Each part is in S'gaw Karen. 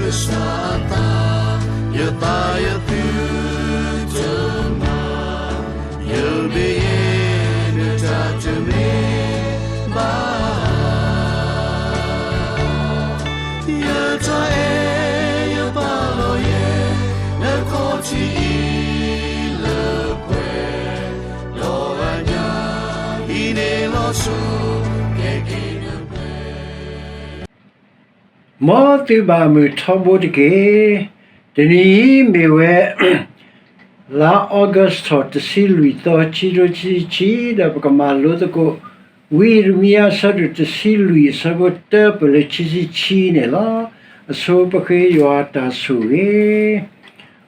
ကစၢ်အသး, ယသးယသုတမၤ, ယမ့ၢ်ယဲ နတၢ်တမ့ၢ်ဘၣ် ယတၢ်အဲၣ်ယပာ်လီၤယဲ နခီၣ်ထံးအံၤလၢပှဲၤ, ဒီးအညၣ်အံၤန့ၣ်လီၤဆီ ကဲက့ၤနပှဲၤ မ်သုဘၣ်မုာ်ထီဘိတက့ၢ်. တနံၤအံၤမ့ၢ်ဝဲ လါ August ထီၣ်တဆံလွံၢ်သီ ခံကထိခံဆံခံ, ဒီးပကမၤလိသကိး ဝံယံးရမံယၤ အဆၢဒိၣ်တဆံလွံၢ် အဆၢဖိတၢ ပၢၢ်လၢခံဆံခံန့ၣ်လီၤ. အဆိပဃ့ယွၤအတၢ်ဆိၣ်ဂ့ၤ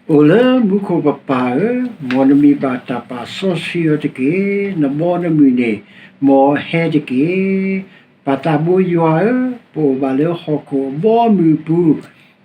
အိၣ်လၢမူခိၣ်ပပၢ်ဧၢ, မ်နမံၤဘၣ်တၢ်ပာ်စီဆှံအီၤတက့ၢ်. နဘီနမုၢ်န့ၣ် မ်အဟဲတက့ၢ်. ပၢ်သးဘိယွၤဧၢ, ပအိၣ်ဘၣ်လၢဟီၣ်ခိၣ်အဘီအမုၢ်အပူၤ,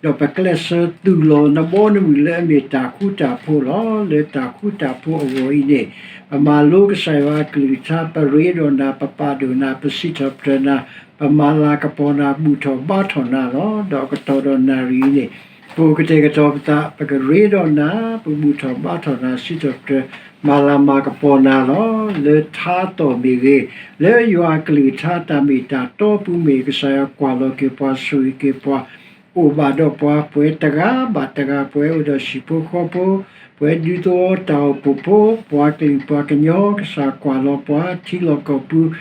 ဒီးပကျဲးစၢးသူၣ်လီၤနဘီနမုၢ်လၢအမ့ၢ်တၢ်ဃူတၢ်ဖိးလီၤ. လၢတၢ်ဃူတၢ်ဖိးအဂီၢ်အံၤန့ၣ်, ပမၤလိကစၢ်ယွၤအကလုၢ်ကထါ, ပရ့ဒီးနၤ, ပပာ်ဒိၣ်နၤ, ပစံးထီၣ်ပတြၢၤနၤ, ပမၤလၤကပီၤနၤ, ဘူၣ်ထီၣ်ဘါထီၣ်နၤလီၤ. ဒီးအကတီၢ်ဒီးနၣ်ရံၣ်အံၤန့ၣ်, ပကတဲာ်ကတီၤပသး, ပကရ့ဒီးနၤ, ပဘူၣ်ထီၣ်ဘါထီၣ်နၤ, စံးထီၣ်ပတြၢၤ, မၤလၤမၤကပီၤနၤလီၤ. လၢထါအသီၣ်မ့ၢ်ဂ့ၤ, လၢယွၤအကလုၢ်ကထါတၢ်မ့ၢ်တၢ်တီအပူၤမ့ၢ်ဂ့ၤ, ကစၢ်ယွၤကွၢ်လီၤက့ၤပှၤ, ဆိၣ်ဂ့ၤက့ၤပှၤ, အိၣ်ဘၣ်ဒီးပှၤ, ပှၤတဂၤဘၣ်တဂၤ, ပှၤအိၣ်ဒီးဟံၣ်ဖိဃီဖိ, ပှၤဒူသဝီတၢ်အိၣ်ဖှိၣ်ဖိ, ပှၤကလုာ်ပှၤကညီ, ကစၢ်ကွၢ်လီၤပှၤ, ထံလီၢ်ကီၢ်ပူၤ,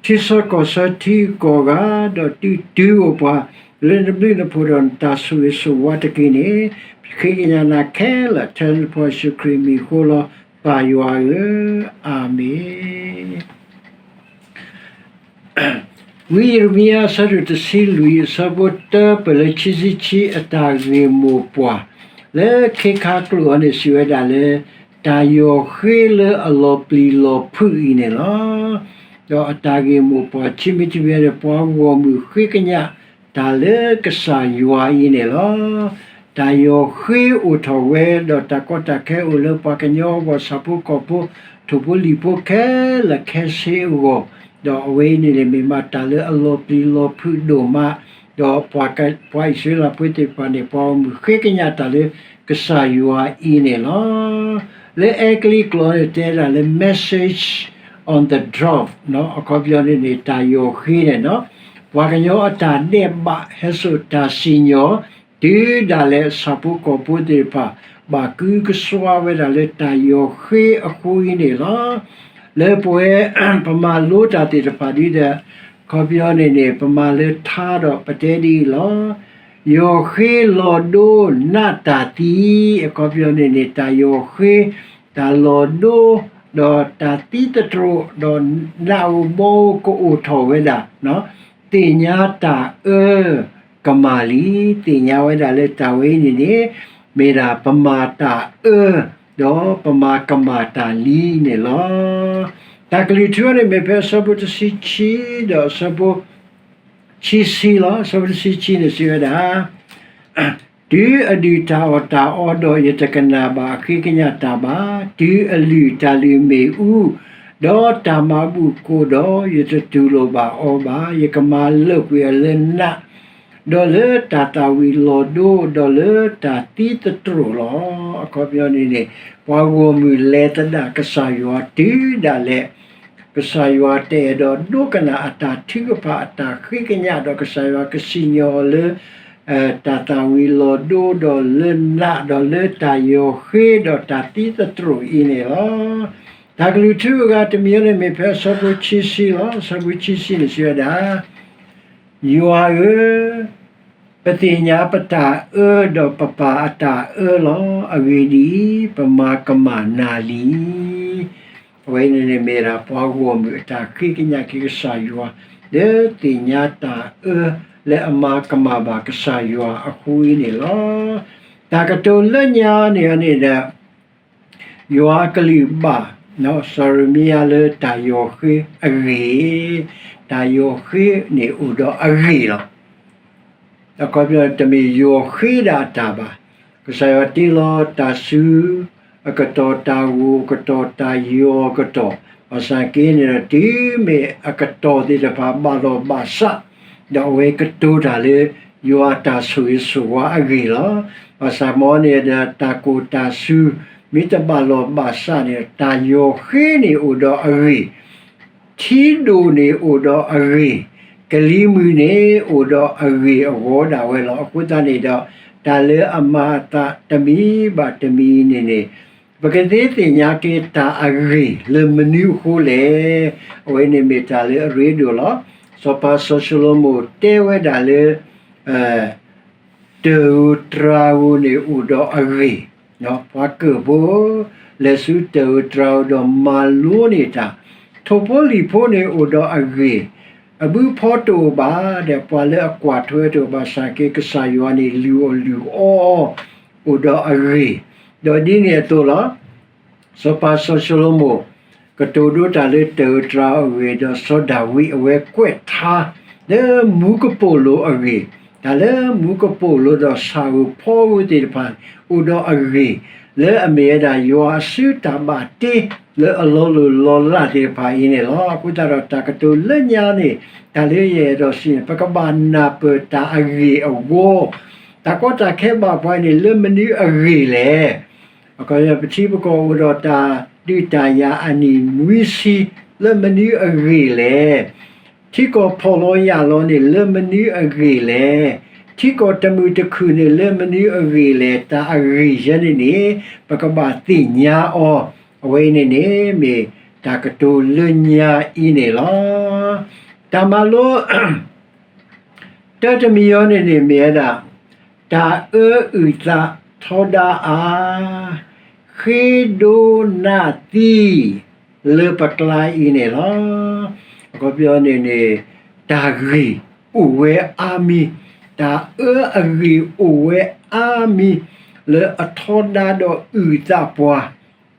ထံဆၢကီၢ်ဆၢ, ထံဂုၤကီၢ်ဂၤ, ဒီးဒုးတုၤအိၣ်ပှၤ လၢနဘျုးနဖှိၣ်ဒီးနတၢ်ဆိၣ်ဂ့ၤဆိၣ်ဝါတက့ၢ်န့ၣ်, ပဃ့ကညးနၤခဲလၢာ်, ထဲနဖိယ့ၣ်ၡူးခရံာ်အမံၤအဃိလီၤ. ပၢ်ယွၤဧၢ, အၤမ့ၣ်. ဝံယံးရမံယၤ အဆၢဒိၣ်တဆံလွံၢ် အဆၢဖိတၢ ပၢၢ်လၢခံဆံခံ, အတၢ်ဂ့ၢ်မိၢ်ပှၢ်, လၢခ့ခါကျိာ်အံၤန့ၣ် စံးဝဲဒၣ်လၢ တၢ်ယီၢ်ဃ့လၢအလီၤပျံၤလီၤဖုးအံၤန့ၣ်လီၤ. ဒီးအတၢ်ဂ့ၢ်မိၢ်ပှၢ် ခံမံၤတမံၤန့ၣ် ပှၤဂီၢ်မုၢ်ဃ့ကညးတၢ်လၢကစၢ်ယွၤအံၤန့ၣ်လီၤ. တၢ်ယီၢ်ဃ့အိၣ်ထီၣ်ဝဲ, ဒီးတၢ်ကီတၢ်ခဲအိၣ်လၢပှၤကညီအဂီၢ်, ဆၣ်ဖိကီၢ်ဖိ, ထိၣ်ဖိလံၣ်ဖိခဲလၢာ်ခဲဆ့အဂီၢ်, ဒီးအဝဲအံၤန့ၣ်န့ၣ် မ့ၢ်မးတၢ်လၢအလီၤပျံၤလီၤဖုးဒိၣ်မး, ဒီးပှၤအံၣ်စရ့လးဖိသ့ၣ်တဖၣ်န့ၣ် ပှၤဂီၢ်မုၢ်ဃ့ကညးတၢ်လၢကစၢ်ယွၤအံၤန့ၣ်လီၤ. လၢအဲကလံးကျိာ်န့ၣ် တဲဒၣ်လၢ message on the drought အခီပညီန့ၣ်န့ၣ် တၢ်ယီၢ်ဃ့န့ၣ်, ပှၤကညီအတၢ်ဒဲးဘး ဟဲစိာ်တၢ်စံၣ်ညီၣ်, တုၤဒၣ်လဲာ်ဆၣ်ဖိကီၢ်ဖိသ့ၣ်တဖၣ် ဘၣ်ကုကစွါဝဲဒၣ်လၢတၢ်ယီၢ်ဃ့အဃိအံၤန့ၣ်လီၤ. လၢပဝဲ ပမၤလိတၢ်သ့ၣ်တဖၣ်ဒ်ဒီး အခီပညီန့ၣ်န့ၣ် ပမၤလၢထါဒီးပတဲဒ်အံၤလီၤ. ယီၢ်ဃ့လီၤဒိနးတၢ်သံ, အခီပညီန့ၣ်န့ၣ် တၢ်ယီၢ်ဃ့, တၢ်လီၤဒိ, ဒီးတၢ်သံသတြိာ်, ဒီးနးဧိၤဘီဧိၤကအိၣ်ထီၣ်ဝဲဒၣ်, သ့ၣ်ညါတၢ်အၢကမၣ်လံ, သ့ၣ်ညါဝဲဒၣ်လၢတၢ်ဝဲအံၤန့ၣ်န့ၣ် မ့ၢ်ဒၣ်ပမၤတၢ်အၢ, ဒီးပမၤကမၣ်တၢ်လံန့ၣ်လီၤ. တၢ်ကလုၢ်ထူန့ၣ်မ့ၢ်ဖဲအဆၢဖိတဆံခံ ဒီးအဆၢဖိ ဆံဆံလီၤ. အဆၢဖိတဆံခံန့ၣ်စံးဝဲဒၣ်, တုၤအဒုၣ်တၢ်အီၣ်တၢ်အီဒီး ယတကနၣ်ဘၣ်အဃ့ကညးတၢ်ဘၣ်. တုၤအလုၢ်တၢ်လုၢ်မ့ၣ်အူ, ဒီးတၢ်မၤဘူၣ်ကိၣ်ဒီး ယတတူၢ်လိာ်ဘၣ်အီၤဘၣ်. ယကမၤလၢာ်ကွံာ်အီၤလၢနး, ဒီးလၢတၢ်သၣ်ဝံၤလီၤဒိ, ဒီးလၢတၢ်သံသတြိာ်လီၤ. အခီပညီန့ၣ်န့ၣ် ပှၤဂီၢ်မုၢ်လဲၤသဒၣ်ကစၢ်ယွၤတုၤဒၣ်လဲာ် ကစၢ်ယွၤတအဲၣ်ဒိးဒိကနၣ်အတၢ်ထုကဖၣ်အတၢ်ဃ့ကညးဒီး ကစၢ်ယွၤကစံၣ်ညီၣ်အီၤလၢ တၢ်သၣ်ဝံၤလီၤဒိ ဒီးလၢနး ဒီးလၢတၢ်ယီၢ်ဃ့ ဒီးတၢ်သံသတြိာ်အံၤန့ၣ်လီၤ. တၢ်ကလုၢ်ထူအဂၤတမံၤန့ၣ်မ့ၢ်ဖဲအဆၢဖိခံဆံလီၤ. အဆၢဖိခံဆံန့ၣ်စံးဝဲဒၣ် ယွၤဧၢ, ပသ့ၣ်ညါပတၢ်အၢဒီးပပၢ်အတၢ်အၢလီၤ. အဂ့ၢ်ဒ်အံၤ, ပမၤကမၣ်နၤလံ. အဝဲန့ၣ်န့ၣ်မ့ၢ်ဒၣ်ပှၤဂီၢ်မုၢ်အတၢ်ဃ့ကညးက့ၤကစၢ်ယွၤ လၢသ့ၣ်ညါတၢ်အၢ လၢအမၤကမၣ်ဘၣ်ကစၢ်ယွၤအဃိအံၤန့ၣ်လီၤ. တၢ်ကတိၤလၢညါန့ၣ်န့ၣ်ဒီး ယွၤအကလုၢ်ဘၣ် စီၤယံးရမံယၤလၢတၢ်ယီၢ်ဃ့အဂ့ၢ်, တၢ်ယီၢ်ဃ့န့ၣ်အိၣ်ဒီးအဂ့ၢ်လီၤ. အခီပညီ တမ့ၢ်ယီၢ်ဃ့ဒၣ်အတၢ်ဘၣ်. ကစၢ်ယွၤတ့လီၤတၢ်ဆူ အကတီၢ်တၢ်ဂိၢ်အကတီၢ် တၢ်ယီၢ်အကတီၢ်, ဘၣ်ဆၣ်က့န့ၣ်ဒီး တုၤမ့ၢ်အကတီၢ်သ့ၣ်တဖၣ်ဘၣ်လီၤဘၣ်စး, ဒီးအဝဲကတိၤတၢ်လၢ ယွၤအတၢ်ဆိၣ်ဂ့ၤဆိၣ်ဝါအဂ့ၢ်လီၤ. ဘၣ်ဆၣ်မ်န့ၣ်ဒီး တၢ်ကိၢ်တၢ်စူၤ မ့ၢ်တဘၣ်လီၢ်ဘၣ်စးန့ၣ် တၢ်ယီၢ်ဃ့န့ၣ်အိၣ်ဒီးအဂ့ၢ်, ထံဒိၣ်န့ၣ်အိၣ်ဒီးအဂ့ၢ်, ကလံၤမုၢ်န့ၣ်အိၣ်ဒီးအဂ့ၢ်အဂီၢ်ဒၣ်ဝဲလီၤ. အဃိသတးန့ၣ်ဒီး တၢ်လၢအမၤအသးတမံၤဘၣ်တမံၤန့ၣ်န့ၣ် ပကသ့သ့ၣ်ညါက့ၤတၢ်အဂ့ၢ်လၢမနုၤအဃိလဲၣ်. အဝဲန့ၣ်မ့ၢ်တၢ်လၢအရ့ဒိၣ်လီၤ. စီၤပၤစီၤၡလိၤမိၣ်တဲဝဲဒၣ်လၢ တၢ်ဧိၤတြၤဧိၤန့ၣ်အိၣ်ဒီးအဂ့ၢ်, ပှၤကၢၢ်ဖိ လဲၤဆူတၢ်ဧိၤတြၤဧိၤဒီးမၤလိန့ၢ်တၢ်, ထိၣ်ဖိလံၣ်ဖိန့ၣ်အိၣ်ဒီးအဂ့ၢ်, အဘုဖီတအိၣ်ဘၣ်ဒီး ပှၤလၢအကွၢ်ထွဲတအိၣ်ဘၣ်ဆၣ်က့ ကစၢ်ယွၤန့ၣ်လုၢ်အီၣ်လုၢ်အီအီၤ အိၣ်ဒီးအဂ့ၢ်, ဒီးဒ်န့ၣ်အသိးလီၤ. စီၤပၤစီၤၡလိၤမိၣ် ကတိၤဒိတၢ်လၢတၢ်ဧိၤတြၤဧိၤအဂ့ၢ် ဒီးစီၤဒၤဝံးအဝဲကွဲးထါ လၢမူကပိာ်လိၤအဂ့ၢ်, တၢ်လၢမူကပိာ်လိၤဒီးဆၣ်ဧိၤဖီဧိၤသ့ၣ်တဖၣ် အိၣ်ဒီးအဂ့ၢ်, လၢအမ့ၢ်ဝဲဒၣ်ယွၤအစုတၢ်ဘၣ်တ့ လၢအလီၤလိၢ်လီၤလးသ့ၣ်တဖၣ်အံၤန့ၣ်လီၤ. အဃိသတးဒီးတၢ်ကတိၤလၢညါန့ၣ် တၢ်လၢယအဲၣ်ဒိးစံးန့ၣ် ပကဘၣ်နၢ်ပၢၢ်တၢ်အဂ့ၢ်အဂီၢ်, တၢ်ကီတၢ်ခဲဘၣ်ပှၤအံၤန့ၣ် လၢမနုၤအဂ့ၢ်လဲၣ်. အခီပညီ ပထံပကီၢ်အိၣ်ဒီးတၢ်ဒုးတၢ်ယၤအနံၣ်နွံဆံ လၢမနုၤအဂ့ၢ်လဲၣ်. ထံကီၢ်ဖီၣ်လီၤယာ်လီၤန့ၣ် လၢမနုၤအဂ့ၢ်လဲၣ်. ထံကီၢ်တမုာ်တခုၣ်န့ၣ် လၢမနုၤအဂ့ၢ်လဲၣ်. တၢ်အဂ့ၢ်ယဲန့ၣ်န့ၣ် ပကဘၣ်သ့ၣ်ညါအီၤ, အဝဲအံၤန့ၣ်န့ၣ် မ့ၢ်တၢ်ကတိၤလၢညါအံၤန့ၣ်လီၤ. တၢ်မၤလိ တၢတမံၤအံၤန့ၣ်န့ၣ်မ့ၢ်ဝဲဒၣ် တၢ်အၢအုၣ်သးထီဒါအါ ဃ့ဒိနၢ်သံ လၢပကျါအံၤန့ၣ်လီၤ. အခီပညီန့ၣ်န့ၣ် တၢ်ဂ့ၢ်အိၣ်ဝဲအါမံၤ, တၢ်အၢအဂ့ၢ်အိၣ်ဝဲအါမံၤ လၢအထီဒါဒီးအုၣ်သးပှၤ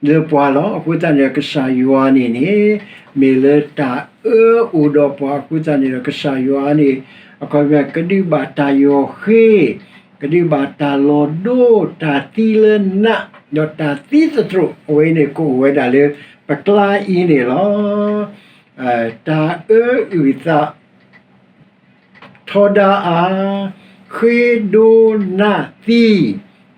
လၢပှၤလီၤ. အဃိသတးန့ၣ် ကစၢ်ယွၤန့ၣ်န့ၣ် မ့ၢ်လၢတၢ်အၢအိၣ်ဒီးပှၤအဃိသတးန့ၣ်ဒီး ကစၢ်ယွၤန့ၣ် အခီပညီ ကဒုးဘၣ်တၢ်ယီၢ်ဃ့, ကဒုးဘၣ်တၢ်လီၤဒိ တၢ်သံလၢနး, ဒီးတၢ်သံသတြိာ် အဝဲအံၤန့ၣ် ကအိၣ်ဝဲဒၣ်လၢပကျါအံၤန့ၣ်လီၤ. တၢ်အၢအုၣ်သး ထီဒါအါ, ဃ့ဒိနၢ်သံ,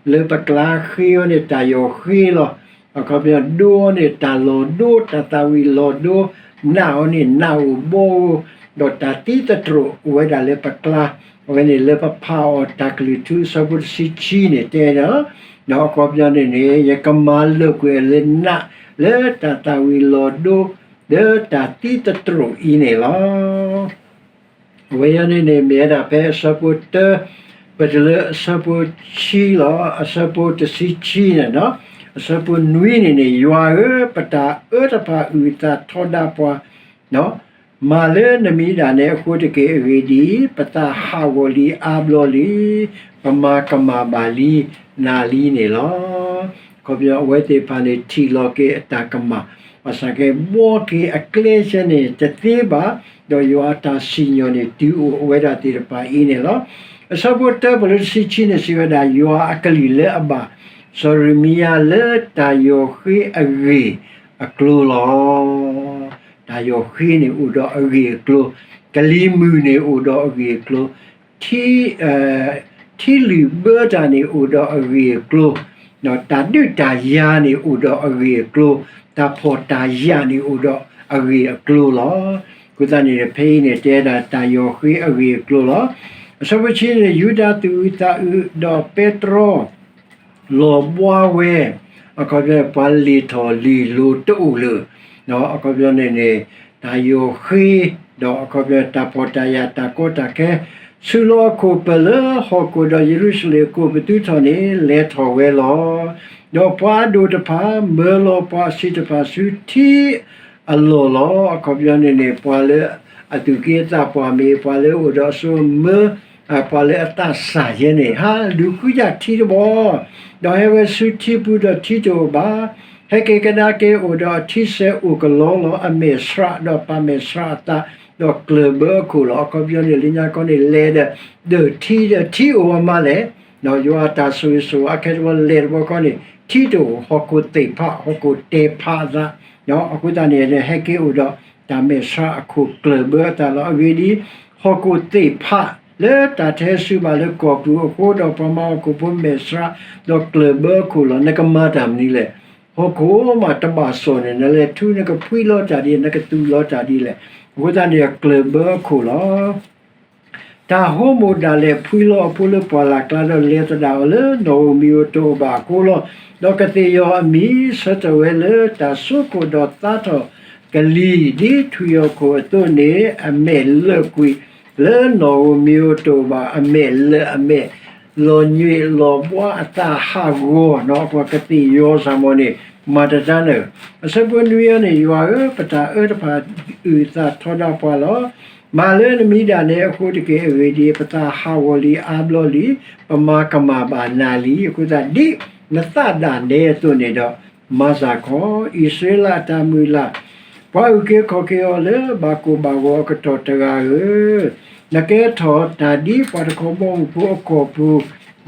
လၢပကျါဃ့အီၤန့ၣ် တၢ်ယီၢ်ဃ့လီၤ. အခီပညီ ဒိအီၤန့ၣ် တၢ်လီၤဒိ တၢ်သးဝံၣ်လီၤဒိ, နးအီၤန့ၣ် နးအိၣ်ဘီဧိၤ, ဒီးတၢ်သံသတြိာ်အိၣ်ဝဲဒၣ်လၢပကျါ, အဝဲန့ၣ်လၢပဖးအီၤတၢ်ကလုၢ်ထူအဆၢဖိတဆံခံန့ၣ်တဲဒီး, ဒီးအခီပညီန့ၣ်န့ၣ် ယကမၤလၢာ်ကွံာ်လၢနး လၢတၢ်သးဝံၣ်လီၤဒိ လၢတၢ်သံသတြိာ်အံၤန့ၣ်လီၤ. အဝဲအံၤန့ၣ်န့ၣ် မ့ၢ်ဝဲဒၣ်ဖဲအဆၢဖိတၢ ပတုၤလၢအဆၢဖိခံလီၤ. အဆၢဖိတဆံခံန့ၣ်, အဆၢဖိနွံန့ၣ်န့ၣ် ယွၤဧၢ, ပတၢ်အၢတဖၣ်အုၣ်သးထီဒါပှၤ, မၤလၢနမံၤဒၣ်နဲအဃိတက့ၢ်. အဂ့ၢ်ဒ်အံၤ, ပသးဟးဂီၤလံအါဘျီလံ, ပမၤကမၣ်ဘၣ်လံနၤလံန့ၣ်လီၤ. အခီပညီ အဝဲသ့ၣ်တဖၣ်န့ၣ် ထံၣ်လီၤက့ၤအတၢ်ကမၣ်, ဘၣ်ဆၣ်က့ ဘှီက့ၤအကျဲဆဲန့ၣ် တသ့ဘၣ်, ဒီးယွၤအတၢ်စံၣ်ညီၣ်န့ၣ် တုၤအိၣ်ဝဲဒၣ်သ့ၣ်တဖၣ်အံၤန့ၣ်လီၤ. အဆၢဖိတၢ ပတုၤလၢတဆံခံန့ၣ် စံးဝဲဒၣ် ယွၤအကလုၢ်လၢအဘၣ်စီၤယံးရမံယၤလၢတၢ်ယီၢ်ဃ့အဂ့ၢ်အကျိၤလီၤ. တၢ်ယီၢ်ဃ့န့ၣ်အိၣ်ဒီးအဂ့ၢ်အကျိၤ, ကလံၤမုၢ်န့ၣ်အိၣ်ဒီးအဂ့ၢ်အကျိၤ, ထံ ထံလုၢ်ဘၢတၢ်န့ၣ်အိၣ်ဒီးအဂ့ၢ်အကျိၤ, တၢ်ဒုးတၢ်ယၤန့ၣ်အိၣ်ဒီးအဂ့ၢ်အကျိၤ, တၢ်ဖှီၣ်တၢ်ယာ်န့ၣ်အိၣ်ဒီးအဂ့ၢ်အကျိၤလီၤ. အဃိသတးန့ၣ် ဖဲအံၤန့ၣ် တဲဒၣ်တၢ်ယီၢ်ဃ့အဂ့ၢ်အကျိၤလီၤ. အဆၢဖိဆံန့ၣ် ယူဒၤသူၣ်အုးသးအုး ဒီးပဲတြီ လီၤဘှါဝဲ, အခီပညီ ပှၤလ့ၤထီၣ်လ့ၤလီၤတအိၣ်လၢၤ, အခီပညီန့ၣ်န့ၣ် တၢ်ယီၢ်ဃ့, ဒီးအခီပညီ တၢ်ဖှီၣ်တၢ်ယာ်တၢ်ကီတၢ်ခဲ, ဆူးလီၤအခိၣ်ပၢၢ်လၢဟီၣ်ခိၣ်ဒီးယရူၤၡလ့ၣ်အကိာ်ပသူထီၣ်န့ၣ် လဲၤထီၣ်ဝဲလီၤ. ဒီးပှၤအဒိၣ်တဖၣ် မၢလီၤပှၤအဆံးတဖၣ်ဆူထံအလီၢ်လီၤ. အခီပညီန့ၣ်န့ၣ် ပှၤလၢအသူၣ်က့သးပှၢ်မ့ၢ် ပှၤလၢအအိၣ်ဒီးအစိမၢ ပှၤလၢအသးစၢ်ယဲန့ၣ် ဟးလူၤဃုယၢ်ထံတဘီ, ဒီးဟဲဝဲဆူထံပူၤဒီးထံတအိၣ်ဘၣ်, ဟဲက့ၤကဒါက့ၤအိၣ်ဒီးအထံဆဲးအိၣ်ကလီလီၤ. အမဲာ်ဆှးဒီးပာ်မဲာ်ဆှးအသး ဒီးကျၢၢ်ဘၢအခိၣ်လီၤ. အခီပညီန့ၣ် လၢညါခီန့ၣ် လဲၤဒီး ဒၢၣ်ထံဒီးထံအိၣ်အမးလဲၣ်, ယွၤအတၢ်ဆိၣ်ဂ့ၤဆိၣ်ဝါအခဲတဘီ လဲၤတဘီခီန့ၣ် ထံတအိၣ် ဟီၣ်ခိၣ်သ့ၣ်ဖး ဟီၣ်ခိၣ်တဲဖးအသး, အဃိသတးန့ၣ် ဟဲက့ၤအိၣ်ဒီးတၢ်မဲာ်ဆှးအခိၣ်ကျၢၢ်ဘၢအသးလီၤ. အဂ့ၢ်ဒ်အံၤ, ဟီၣ်ခိၣ်သ့ၣ်ဖး လၢတၢ်ထဲစုဘၣ်လၢကီၢ်ပူၤအဃိ, ဒီးပှၤမၤဟီၣ်ခိၣ်ဖိမဲာ်ဆှး, ဒီးကျၢၢ်ဘၢအခိၣ်လီၤ. နကမၤတၢ်မနုၤလဲၣ်. ဟီၣ်ခိၣ်မးတဘၣ်စီၣ်န့ၣ်, နလဲၤထူ နကဖှံလီၤတၢ်ဒ်လဲၣ်, နကသူၣ်လီၤတၢ်ဒ်လဲၣ်. အဃိသတးန့ၣ် ကျၢၢ်ဘၢအခိၣ်လီၤ. တၢ်ဟိမိၣ်ဒၣ်လဲာ်ဖှံလီၤအဖိလၢပှၢ်လၢ်ကျါ, ဒီးလဲၤသဒၣ်အီၤလၢနီၣ်ဧိၤမံၤဧိၤတအိၣ်ဘၣ်အဃိလီၤ. ဒီးကသ့ၣ်ယီၤအမံၤဆၢထၢၣ်ဝဲလၢတၢ်စိခိၣ်, ဒီးသါထီၣ်ကလံၤဒ်ထွံၣ်ဟီၣ်ခိၣ်အသိးန့ၣ်, အမဲာ်လၢာ်ကွံာ်လၢနီၣ်ဧိၤမံၤဧိၤတအိၣ်ဘၣ်, အမဲာ်လၢာ်အမဲာ်, လီၤညွံးလီၤဘှါအသးဟးဂီၤနီၤ, အပှၤကသ့ၣ်ယီၤစ့ၢ်ကီးန့ၣ်, မၤတၢ်တၢ်န့ၣ်. အဆၢဖိနွံအံၤန့ၣ်, ယွၤဧၢ, ပတၢ်အၢတဖၣ်အုၣ်အသးထီဒါပှၤလီၤ. မၤလၢနမံၤဒၣ်နဲအဃိတက့ၢ်. အဂ့ၢ်ဒ်အံၤ, ပသးဟးဂီၤလံအါဘျီလံ, ပမၤကမၣ်ဘၣ်နၤလံ. အဃိသတး, ဒ်နသးဒၣ်နဲအသိးန့ၣ်ဒီး, မၤစၢ်ခီ, အံၣ်စရ့လးအတၢ်မုၢ်လၢ်, ပှၤအုၣ်က့ၤခီၣ်က့ၤအီၤလၢဘၣ်ကိၢ်ဘၣ်ဂီၤအကတီၢ်တဂၤဧၢ, နကဲထီၣ်တၢ်ဒ်ပှၤတခီဘီမုၢ်ဖိအကီၢ်ပူ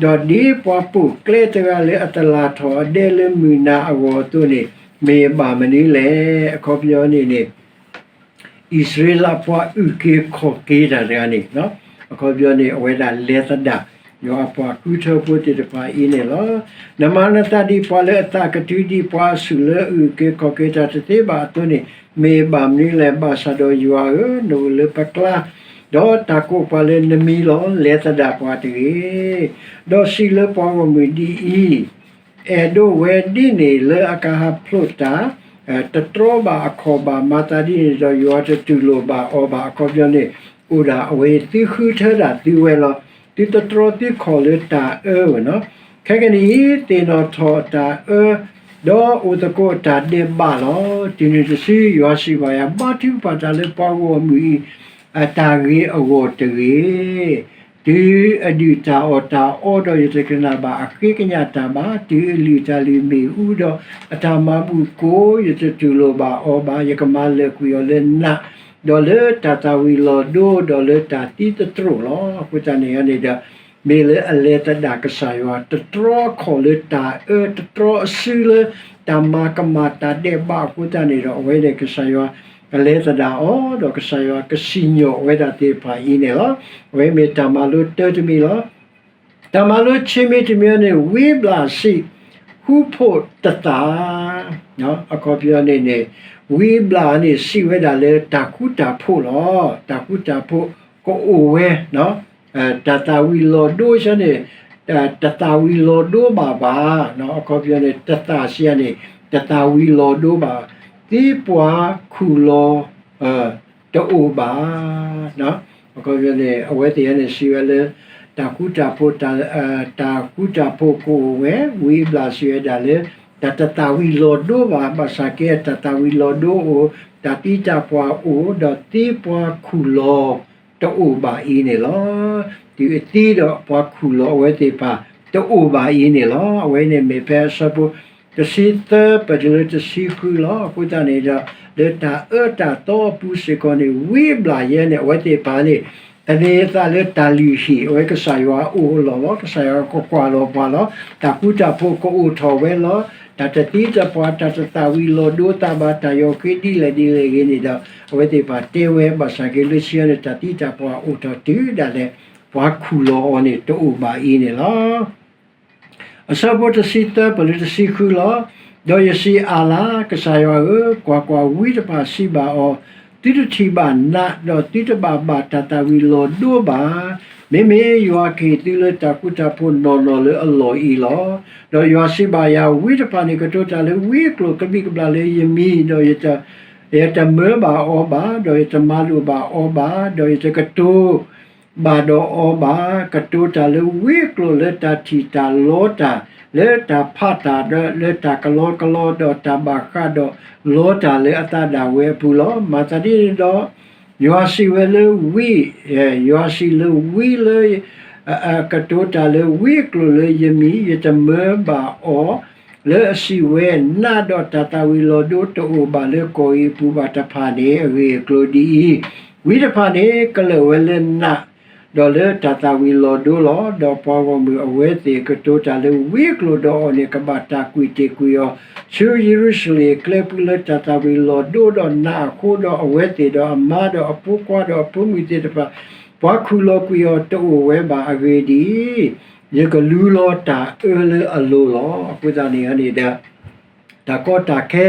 ၤ, ဒီးဒ်ပှၤပိာ်ကျဲတဂၤလၢအတလၢ်ထီၣ်အဒဲလၢမုၢ်နၤအဂီၢ်အသိးန့ၣ်, မ့ၢ်ဘၣ်မနုၤလဲၣ်. အခီပညီန့ၣ်န့ၣ် အံၣ်စရ့လးပှၤအုၣ်က့ၤခီၣ်က့ၤတၢ်တဂၤန့ၣ်, အခီပညီန့ၣ် အဝဲဒၣ်လဲၤသဒၣ် ယွၤအပှၤဃုထၢဖိသ့ၣ်တဖၣ်အံၤန့ၣ်လီၤ. နမၤနသးဒ်ပှၤလၢအသးကတုၤ, ဒ်ပှၤအဆူၣ်လၢအအုၣ်က့ၤခီၣ်က့ၤတၢ်တသ့ဘၣ်အသိးန့ၣ်, မ့ၢ်ဘၣ်မနုၤလဲၣ်. ဘၣ်ဆၣ်ဒီးယွၤဧၢ, နအိၣ်လၢပကျါ, ဒီးတၢ်ကိးပှၤလၢနမံၤလီၤ. လဲၤသဒၣ်ပှၤတဂ့ၤ. ဒီးစံးလၢပှၤဂီၢ်မုၢ်ဒ်အံၤ, အဲၣ်ဒိးဝဲဒ်န့ၣ်လၢအကဟးဖျိးတၢ် တတြီဘၣ်အခီၣ်ဘၣ်. မၤသးဒ်န့ၣ်ဒီးယွၤတတူၢ်လိာ်ဘၣ်အီၤဘၣ်. အခီပညီန့ၣ် အိၣ်ဒၣ်အဝဲ သုဃုထၢဒၣ်သုဝဲလီၤ. သုတတြီသုခီၣ်လၢတၢ်အၢဝဲနီၤ. ခဲကနံၣ်အံၤ သ့ၣ်နီၣ်ထီၣ်အတၢ်အၢ, ဒီးအိၣ်သကိးအတၢ်ဒဲးဘးလီၤ. တုၤနုၤတစု ယွၤစံးဘၣ်ယၤ, ဘါထုကဖၣ်တၢ်လၢပှၤဂီၢ်မုၢ်အံၤ အတၢ်ဂ့ၤအဂီၢ်တဂ့ၤ. တုၤအဒုၣ်တၢ်အီၣ်တၢ်အီဒီး ယတကနၣ်ဘၣ်အဃ့ကညးတၢ်ဘၣ်. တုၤအလုၢ်တၢ်လုၢ်မ့ၣ်အူဒီး အတၢ်မၤဘူၣ်ကိး ယတတူၢ်လိာ်ဘၣ်အီၤဘၣ်. ယကမၤလၢာ်ကွံာ်အီၤလၢနး, ဒီးလၢတၢ်သၣ်ဝံၤလီၤဒိ ဒီးလၢတၢ်သံသတြိာ်လီၤ. အဃိသတးန့ၣ်န့ၣ်ဒီး မ့ၢ်လၢအလဲၤသဒၣ်ကစၢ်ယွၤ တတြီခီၣ်လၢတၢ်အၢ, တတြီအစုလၢတၢ်မၤကမၣ်တၢ်ဒဲးဘးအဃိသတးန့ၣ်ဒီး အဝဲန့ၣ်ကစၢ်ယွၤ ကလဲၤသဒၣ်အီၤ ဒီးကစၢ်ယွၤကစံၣ်ညီၣ်ဝဲဒၣ်သ့ၣ်တဖၣ်အံၤန့ၣ်လီၤ. အဝဲမ့ၢ်တၢ်မၤလိတၢတမံၤလီၤ. တၢ်မၤလိဆံးမံၤတမံၤန့ၣ် ဝံဘျၣ်စံး ဃူဖိးတသး အခီပညီန့ၣ်န့ၣ် ဝံဘျၣ်န့ၣ် စံးဝဲဒၣ်လၢတၢ်ဃူတၢ်ဖိးလီၤ. တၢ်ဃူတၢ်ဖိးကအိၣ်ဝဲ တၢ်သၣ်ဝံၤလီၤဒိဆၢန့ၣ် တသၣ်ဝံၤလီၤဒိဘၣ်ဘၣ်. အခီပညီန့ၣ် တသၣ်စံးယၤန့ၣ် တသၣ်ဝံၤလီၤဒိဘၣ်, သံပှၤခူၣ်လီၤ တအိၣ်ဘၣ်. အခီပညီန့ၣ် အဝဲသ့ၣ်န့ၣ် စံးဝဲလၢ တၢ်ဃူတၢ်ဖိး, တၢ်ဃူတၢ်ဖိးကအိၣ်ဝဲ, ဝံဘျၣ်စံးဝဲဒၣ်လၢ တၢ်တသၣ်ဝံၤလီၤဒိဘၣ်, ဘၣ်ဆၣ်က့ တၢ်သၣ်ဝံၤလီၤဒိအိၣ်, တၢ်သံတၢ်ပှၢ်အိၣ်, ဒီးသံပှၤခူၣ်လီၤတအိၣ်ဘၣ်အံၤန့ၣ်လီၤ. တုၤအသံဒီးပှၤခူၣ်လီၤအဝဲသ့ၣ်တဖၣ် တအိၣ်ဘၣ်အံၤန့ၣ်လီၤ. အဝဲန့ၣ်မ့ၢ်ဖဲအဆၢဖိ တဆံသၢ ပတုၤလၢတဆံဃုလီၤ. အဃိသတးန့ၣ်ဒီး လၢတၢ်အၢတၢ်သီအပူၤစ့ၢ်ကီးန့ၣ် ဝံဘျၣ်ယဲန့ၣ် အဝဲသ့ၣ်တဖၣ်န့ၣ် သန့ၤအသးလၢတၢ်လုၢ်ဟံၣ်, အဝဲကစၢ်ယွၤအအိၣ်အလီၢ်လီၤ. ကစၢ်ယွၤကကွၢ်လီၤပှၤလီၤ. တၢ်ဃူတၢ်ဖိးကအိၣ်ထီၣ်ဝဲလီၤ. တၢ်တသံတပှၢ်, တၢ်တသၣ်ဝံၤလီၤဒိသးဘၣ်, တၢ်ယီၤဃ့ဒ်လဲၣ်ဒ်လဲၣ်ဂ့ၤန့ၣ်ဒီး အဝဲသ့ၣ်တဖၣ်တဲဝဲ, ဘၣ်ဆၣ်က့ လၢခံန့ၣ် တၢ်သံတၢ်ပှၢ်အိၣ်ထီၣ်တုၤဒၣ်လဲာ် ပှၤခူၣ်လီၤအီၤန့ၣ် တအိၣ်ဘၣ်အံၤန့ၣ်လီၤ. အဆၢဖိတဆံသၢ ပတုၤလၢတဆံဃုလီၤ. ဒီးယစံးအၣ်လါ, ကစၢ်ယွၤဧၢ, ကွၢ်ကွၢ်, ဝံတဖၣ်စံးဘၣ်အီၤ, သုတထံၣ်ဘၣ်နး, ဒီးသုတဘၣ်ဘၣ်တၢ်သၣ်ဝံၤလီၤဒိဘၣ်. မ့မ့ၢ်ယွၤကဟ့ၣ်သုလၢတၢ်ဃူတၢ်ဖိးနီၢ်နီၢ်လၢအလီၢ်အံၤလီၤ. ဒီးယွၤစံးဘၣ်ယၤ, ဝံတဖၣ်န့ၣ် ကတိၤတၢ်လၢဝံအကျိာ်ကဘံးကဘျၣ်လၢယမံၤ, ဒီး ယတမၢဘၣ်အီၤဘၣ်, ဒီးယတမၤလိာ်ဘၣ်အီၤဘၣ်, ဒီးယတကတိၤ ဘၣ်ဒီးအီၤဘၣ်. ကတိၤတၢ်လၢဝံအကျိာ်လၢတၢ်ထံၣ်တၢ်လီတၢ်, လၢတၢ်ဖးတၢ်ဒီး လၢတၢ်ကလီကလီ, ဒီးတၢ်ဘၣ်ဃးဒီးလီတၢ်လၢအသးဒၣ်ဝဲအပူၤလီၤ. မၤသးဒ်န့ၣ်ဒီး ယွၤစံးဝဲလၢဝံ, ယွၤစံးလၢဝံလၢ ကတိၤတၢ်လၢဝံအကျိာ်လၢယမံၤ, ယတမၢဘၣ်အီၤ, လၢအစံးဝဲ, နးဒီးတၢ်သၣ်ဝံၤလီၤဒိတအိၣ်ဘၣ်လၢကီၢ်အံၤအပူၤဘၣ်တဖၣ်န့ၣ် အဂ့ၢ်အကျိၤဒ်အံၤ, ဝံတဖၣ်န့ၣ် ကလၢာ်ဝဲလၢနး, ဒီးလၢတၢ်သၣ်ဝံၤလီၤဒိလီၤ. ဒီးပှၤဂီၢ်မုၢ်အဝဲသ့ၣ်ကတိၤတၢ်လၢဝံအကျိာ်ဒီးအီၤန့ၣ် ကဘၣ်တၢ်ကွံာ်တ့ၢ်ကွံာ်အီၤ ဆူယရူၤၡလ့ၣ်အကျဲပူၤလၢတၢ်သၣ်ဝံၤလီၤဒိဒီးနးအဃိ, ဒီးအဝဲသ့ၣ်ဒီးအမါဒီးအဖိခွါဒီးအဖိမုၣ်သ့ၣ်တဖၣ် ပှၤခူၣ်လီၤကွံာ်အီၤတအိၣ်ဝဲဘၣ်. အဂ့ၢ်ဒ်အံၤ, ယကလူလီၤတၢ်အၢလၢအလိၤလီၤ. အဃိသတးန့ၣ်န့ၣ်ဒီး တၢ်ကီတၢ်ခဲ,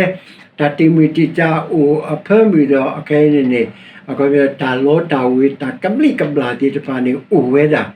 တၢ်တံာ်မုၢ်တံာ်တာ်အိၣ်အဖၢမုၢ်ဒီး အခဲအံၤန့ၣ်န့ၣ် အခီပညီ တၢ်လီတၢ်ဝ့ၤ တၢ်ကဘျံးကဘျၣ်သ့ၣ်တဖၣ်န့ၣ်အိၣ်ဝဲဒၣ်.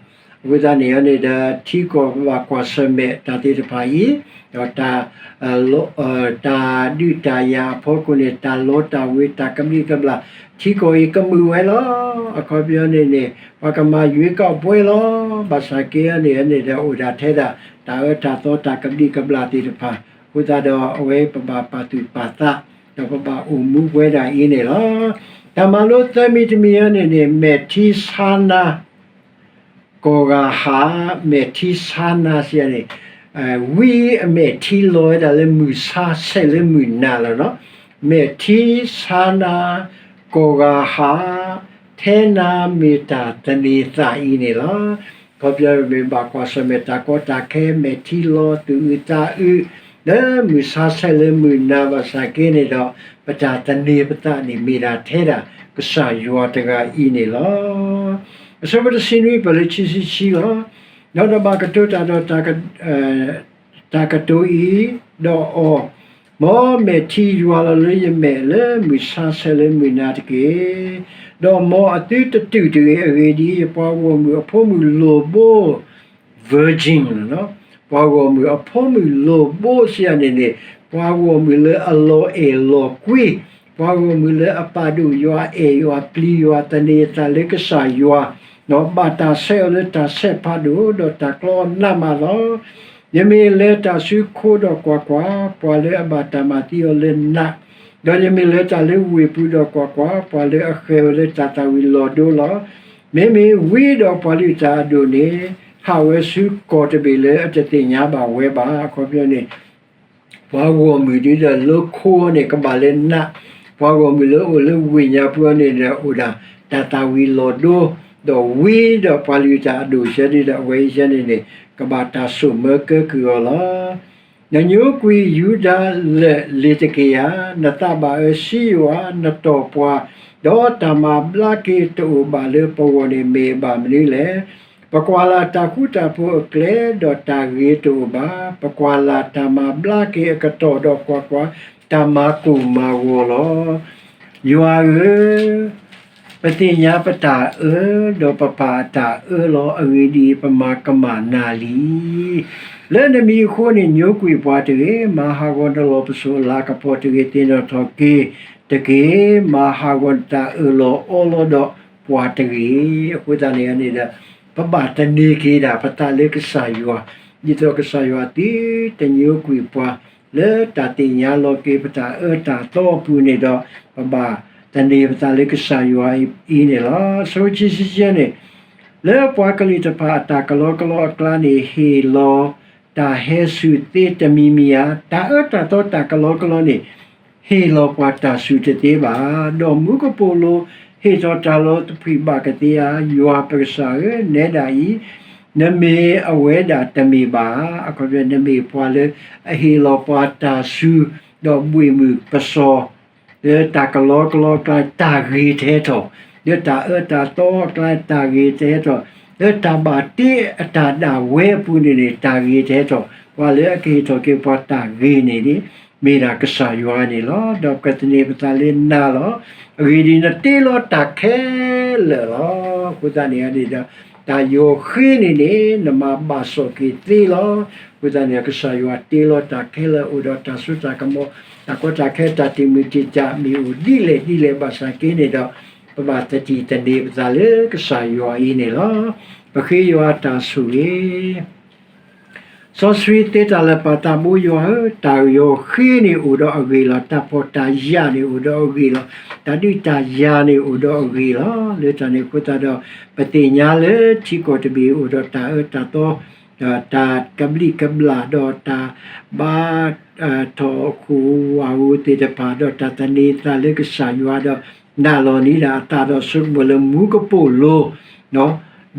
အဃိသတးန့ၣ်န့ၣ်ဒီး ထံကီၢ်ပဘၣ်ကွၢ်ဆၢၣ်မဲာ်တၢ်သ့ၣ်တဖၣ်အံၤ, ဒီးတၢ် တၢ်ဒုးတၢ်ယၤအဖီခိၣ်န့ၣ် တၢ်လီတၢ်ဝ့ၤ တၢ်ကဘျံးကဘျၣ် ထံကီၢ်အံၤကမုာ်ဝဲလီၤ. အခီပညီန့ၣ်န့ၣ် ပှၤကမၤယွ့ကီၢ်ပှဲၤလီၤ. ဘၣ်ဆၣ်က့န့ၣ်န့ၣ်ဒီး အိၣ်ဒၣ်ထဲဒၣ် တၢ်အၢတၢ်သီ တၢ်ကဘျံးကဘျၣ်သ့ၣ်တဖၣ်. အဃိသတးဒီး အဝဲပဘၣ်ပာ်သူၣ်ပာ်သး, ဒီးပဘၣ်အိၣ်မူပှဲၤဒၣ်အံၤန့ၣ်လီၤ. တၢ်မၤလိသၢမံၤတမံၤအံၤန့ၣ်န့ၣ် မဲာ်ထံဆါနါ ကီၢ်ဂၤဟး, မဲာ်ထံဆါနါ စံးန့ၣ် ဝံအမဲာ်ထံလီၤဝဲဒၣ်လၢမုၢ်ဆါဆဲးလၢမုၢ်နၤလီၤ. မဲာ်ထံဆါနါ ကီၢ်ဂၤဟး, ထဲနၤမ့ၢ်တၢ်သန့ၤသးအံၤန့ၣ်လီၤ. အခီပညီမ့ၢ်ဘၣ်ကွၢ်ဆၢၣ်မဲာ်တၢ်ကီတၢ်ခဲ မဲာ်ထံလီၤသူၣ်အုးသးအုး လၢမုၢ်ဆါဆဲးလၢမုၢ်နၤဘၣ်ဆၣ်က့န့ၣ်ဒီး ပတၢ်သန့ၤပသးန့ၣ်မ့ၢ်ဒၣ်ထဲဒၣ် ကစၢ်ယွၤတဂၤအံၤန့ၣ်လီၤ. အဆၢဖိတဆံနွံ ပလၢခံဆံခံလီၤ. ဒီးတၢ်ဘၣ်ကတိၤတၢ်ဒီး တၢ်ကတိၤအံၤဒီးအီၤ, မ်မဲာ်ထံယွၤလီၤလၢယမဲာ်လၢမုၢ်ဆါဆဲးလၢမုၢ်နၤတက့ၢ်. ဒီးမ်အသုတတူၢ်တဂ့ၤ. အဂ့ၢ်ဒ်အံၤ, ယပှၤဂီၢ်မုၢ်အဖိမုၣ်လိၣ်ဘိ virgin လီၤ. ပှၤဂီၢ်မုၢ်အဖိမုၣ်လိၣ်ဘိစံးန့ၣ်န့ၣ် ပှၤဂီၢ်မုၢ်လၢအလီၤအဲၣ်လီၤကွံ, ပှၤဂီၢ်မုၢ်လၢအပာ်ဒိၣ်ယွၤ အဲၣ်ယွၤ ပျံၤယွၤ သန့ၤအသးလၢကစၢ်ယွၤ, ဘၣ်တၢ်ဆဲးအီၤလၢတၢ်ဆဲးဖးဒိၣ် ဒီးတၢ်ကျီအီၤနးမးလီၤ. ယမ့ၢ်လဲၤတၢ်ဆူခိဒီးကွၢ်ကွၢ်, ပှၤလၢအဘၣ်တၢ်မၤသံအီၤလၢနး, ဒီးယမ့ၢ်လဲၤတၢ်လၢဝ့ၢ်ပူၤဒီးကွၢ်ကွၢ်, ပှၤလၢအဃဲၤအီၤလၢတၢ်သၣ်ဝံၤလီၤဒိလီၤ. မ့မ့ၢ်ဝံဒီးပှၤလုၢ်တၢ်အဒိၣ်န့ၣ် ဟးဝဲဆူကီၢ်တဘ့ၣ်လၢအတသ့ၣ်ညါဘၣ်ဝဲဘၣ်. အခီပညီန့ၣ် ပှၤဂီၢ်မုၢ်ဒ်ဒီးလၢခိအီၤန့ၣ် ကဘၣ်လၢနး, ပှၤဂီၢ်မုၢ်လၢအိၣ်လၢဝ့ၢ်ညါပူၤအီၤန့ၣ်ဒီး အိၣ်ဒၣ်တၢ်သၣ်ဝံၤလီၤဒိ, ဒီးဝံဒီးပှၤလုၢ်တၢ်အဒိၣ်ဆၢဒ်ဒီး အဝဲအံၤဆၢန့ၣ်န့ၣ် ကဘၣ်တၢ်ဆိၣ်မၢကၢကုၢ်အီၤလီၤ. နညိကွံာ်ယူဒၤလၢာ်လ့ၤတက့ၢ်ဧါ. နသးဘၣ်အၢစံယိၣ်ဧါ. နတီၢ်ပှၤ, ဒီးတၢ်မၤဘျါက့ၤတအိၣ်ဘၣ်လၢပဂီၢ်န့ၣ်မ့ၢ်ဘၣ်မနုၤလဲၣ်. ပကွၢ်လၢ်တၢ်ဃူတၢ်ဖိးအကျဲ, ဒီးတၢ်ဂ့ၤတအိၣ်ဘၣ်. ပကွၢ်လၢ်တၢ်မၤဘျါက့ၤအကတီၢ်ဒီးကွၢ်ကွၢ်, တၢ်မၤကိၢ်မၤဂီၤလီၤ. ယွၤဧၢ, ပသ့ၣ်ညါပတၢ်အၢ, ဒီးပပာ်အတၢ်အၢလီၤ. အဂ့ၢ်ဒ်အံၤ, ပမၤကမၣ်နၤလံ. လၢနမံၤအဃိန့ၣ် ညိကွံာ်ပှၤတဂ့ၤ. မၤဟးဂီၤနလီၢ်ပစိာ်အလၤကပီၤတဂ့ၤ. သ့ၣ်နီၣ်ထီၣ်က့ၤတက့ၢ်. မၤဟးဂီၤနတၢ်အၢၣ်လီၤအီလီၤဒီးပှၤတဂ့ၤ. အဃိသတးန့ၣ်န့ၣ်ဒီး ပဘၣ်သန့ၤက့ၤဒၣ်ပသးလၢကစၢ်ယွၤ, ဒ်သိးကစၢ်ယွၤသုတညိကွံာ်ပှၤ လၢတၢ်သ့ၣ်ညါလီၤက့ၤပတၢ်အၢတၢ်သီအပူၤန့ၣ်ဒီး ပဘၣ်သန့ၤပသးလၢကစၢ်ယွၤအံၤန့ၣ်လီၤ. အဆၢဖိခံဆံယဲၢ်န့ၣ်, လၢပှၤကလုာ်တဖၣ်အတၢ်ကလီကလီအကျါန့ၣ် ဟ့ၣ်လီၤတၢ်ဟဲစူၤသ့တမံၤမံၤဧါ. တၢ်အၢတၢ်သီတၢ်ကလီကလီန့ၣ် ဟ့ၣ်လီၤပှၤတၢ်စူၤတသ့ဘၣ်. ဒီးမူကပိာ်လိၤ ဟ့ၣ်ထီၣ်တၢ်လီတဖှံးဘၣ်ကသ့ဧါ. ယွၤပကစၢ်ဧၢ, နဲဒၣ်အံၤ နမ့ၢ်အဝဲဒၣ်တမ့ၢ်ဘၣ်ဧါ. အခီပညီ နမ့ၢ်ပှၤလၢအဟ့ၣ်လီၤပှၤတၢ်စူၤ, ဒီးဘှ့ၣ်မုၢ်ပစီၤ လၢတၢ်ကလီကလီအကျါ တၢ်ဂ့ၤတဟဲထီၣ်, လၢတၢ်အၢတၢ်သီအကျါ တၢ်ဂ့ၤတဟဲထီၣ်, လၢတၢ်ဘၣ်တ့အတၢ်ဒၣ်ဝဲအပူၤန့ၣ်န့ၣ် တၢ်ဂ့ၤတဟဲထီၣ်. ပှၤလၢအကဟ့ၣ်ထီၣ်က့ၤပှၤတၢ်ဂ့ၤန့ၣ်န့ၣ် မ့ၢ်ဒၣ်ကစၢ်ယွၤန့ၣ်လီၤ. ဒီးပကသန့ၤပသးလၢနၤလီၤ. အဂ့ၢ်ဒ်အံၤ, နတ့လီၤတၢ်ခဲလၢာ်လီၤ. အဃိသတးန့ၣ်န့ၣ်ဒီး တၢ်ယီၤဃ့န့ၣ်န့ၣ် နမၤဘၣ်စီၣ်က့ၤသ့လီၤ. အဃိသတးန့ၣ် ကစၢ်ယွၤတ့လီၤတၢ်ခဲလၢာ် အိၣ်ဒီးတၢ်စိတၢ်ကမီၤ တၢ်ကီတၢ်ခဲ တၢ်တံာ်မုၢ်တံာ်တာ် မ့ၢ်အိၣ်ဒ်လဲၣ်ဒ်လဲၣ်ဘၣ်ဆၣ်က့န့ၣ်ဒီး ပဘၣ်သတံၢ်သန့ၤပသးလၢကစၢ်ယွၤအံၤန့ၣ်လီၤ. ပဃ့ယွၤတၢ်ဆိၣ်ဂ့ၤ စီဆှံသ့တၢ်လၢာ်ပာ်သးဘိယွၤဧၢ, တၢ်ယီၤဃ့န့ၣ်အိၣ်ဒီးအဂ့ၢ်လီၤ. တၢ်ဖှီၣ်တၢ်ယာ်န့ၣ်အိၣ်ဒီးအဂ့ၢ်လီၤ. တၢ်ဒုးတၢ်ယၤန့ၣ်အိၣ်ဒီးအဂ့ၢ်လီၤ. လၢတၢ်န့ၣ်အဃိသတးဒီး ပသ့ၣ်ညါလၢထံကီၢ်တဘ့ၣ်အိၣ်ဒီးတၢ်အၢတၢ်သီ ဒီးတၢ်ကဘျံးကဘျၣ် ဒီးတၢ်ဘါ ထီၣ်ဟူးဝးဟူးသ့ၣ်တဖၣ် ဒီးတၢ်သန့ၤသးလၢကစၢ်ယွၤဒီး နာ်လီၤန့ၢ်ဒၣ်အသးဒီးဆိကမိၣ်လၢမူကပိာ်လိၤ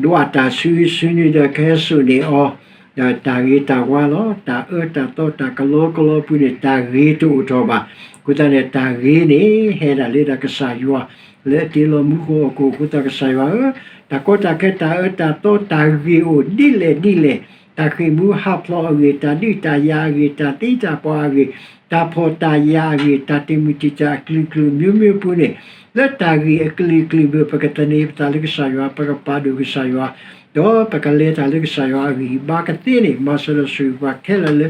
ဒွးတၢ်ဆူဆူနုၤဒီးကဟဲစိာ်န့ၢ်အီၤ ဒီးတၢ်ဂ့ၤတၢ်ဝါလီၤ. တၢ်အၢတၢ်သီတၢ်ကလီကလီအပူၤန့ၣ် တၢ်ဂ့ၤတအိၣ်ထီၣ်ဘၣ်. အဃိသတးန့ၣ် တၢ်ဂ့ၤန့ၣ် ဟဲဒၣ်လၢဒၣ်ကစၢ်ယွၤ လၢအတ့လီၤမူခိၣ်ဟီၣ်ခိၣ်အဃိသတး ကစၢ်ယွၤဧၢ, တၢ်ကီတၢ်ခဲ တၢ်အၢတၢ်သီ တၢ်ဂ့ၢ်အိၣ်ဒ်လဲၣ်ဒ်လဲၣ်, တၢ်ဃ့ၢ်မှံဟးဖျိးအဂ့ၢ်, တၢ်ဒုးတၢ်ယၤအဂ့ၢ်, တၢ်သံတၢ်ပှၢ်အဂ့ၢ်, တၢ်ဖှီၣ်တၢ်ယာ်အဂ့ၢ်, တၢ်တံာ်မုၢ်တံာ်တာ်အကလုာ်ကလုာ် မျိုးမျိုးအပူၤန့ၣ်, လၢတၢ်ဂ့ၢ်အကလုာ်ကလုာ်ပူၤ ပကသန့ၤပသးလၢကစၢ်ယွၤ, ပကပာ်ဒိၣ်ကစၢ်ယွၤ, ဒီးပကလဲၤတၢ်လၢကစၢ်ယွၤအဂံၢ်အဘါကသ့န့ၣ်, မၤစၢၤဒီးဆိၣ်ဂ့ၤပှၤခဲလၢာ်လၢ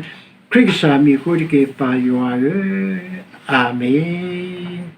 ခရံာ်ကစၢ်မံၤအဃိတက့ၢ် ပၢ်ယွၤဧၢ, အၤမ့ၣ်.